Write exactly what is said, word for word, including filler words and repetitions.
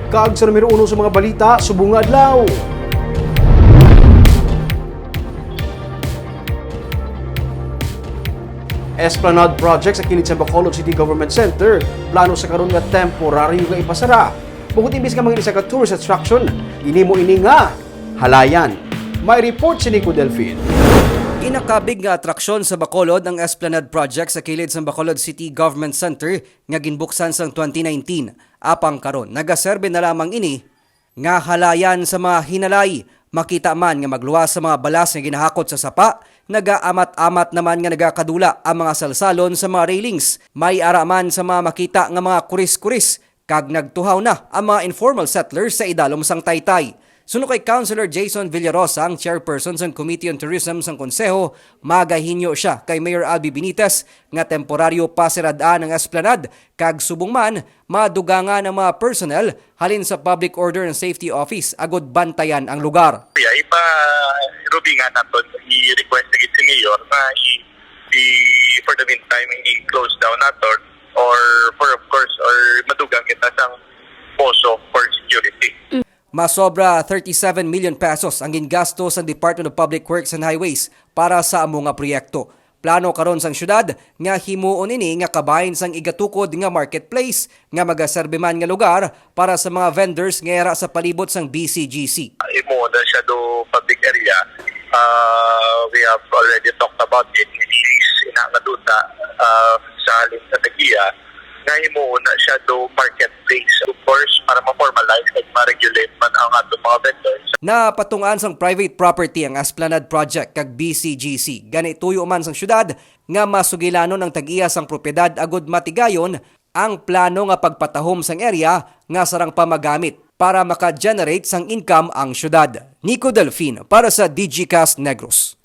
Kag sa numero uno sa mga balita subong nga adlaw. Esplanade Project sa kilid sa Bacolod City Government Center, plano sa karon nga temporaryo nga ipasara. Bukod imbis nga mga isa ka tourist attraction, ginhimo ini nga halayan. May report si Nico Delfin. Ginakabig nga atraksyon sa Bacolod ang Esplanade Project sa kilid sa Bacolod City Government Center nga ginbuksan sang twenty nineteen. Apang karon, nagaserbe na lamang ini nga halayan sa mga hinalay. Makita man nga magluwas sa mga balas nga ginahakot sa sapa, nagaamat-amat naman nga nagakadula ang mga salsalon sa mga railings. May ara man sa mga makita nga mga kuris-kuris, kag nagtuhaw na ang mga informal settlers sa idalom sang taytay. Suno kay Councilor Jason Villarosa, ang chairperson sang Committee on Tourism sang Konseho, magahinyo sia kay Mayor Albee Benitez nga temporaryo pasirad-an ang esplanade, kag subong man, madugangan ang mga personnel halin sa Public Order and Safety Office agud bantayan ang lugar. Yeah, ipa-, rubingan naton, i-request na gid si Mayor nga i-, i-, for the meantime, i-close down naton, or for, of course, or madugang kita sang poso for security. Masobra thirty-seven million pesos ang gingasto sa Department of Public Works and Highways para sa amo nga proyekto. Plano karon sang syudad nga himuon ini nga kabahin sang igatukod nga marketplace nga magaserbi man nga lugar para sa mga vendors nga yara sa palibot sang B C G C. Imo na siya do public area. Uh, we have already talked about it. It is ina nga duta, uh, sa halin sa tag-iya nga himuon na siya do marketplace, of course, para ma-formalize kag ma-regulate man ang atong mga vendors. Napatungan sang private property ang Esplanade Project kag B C G C. Gani, tuyo man sang syudad nga masugilanon ang tag-iya sang propiedad agud matigayon ang plano nga pagpatahom sang area nga sarang pa magamit para maka-generate sang income ang syudad. Nico Delfin para sa Digicast Negros.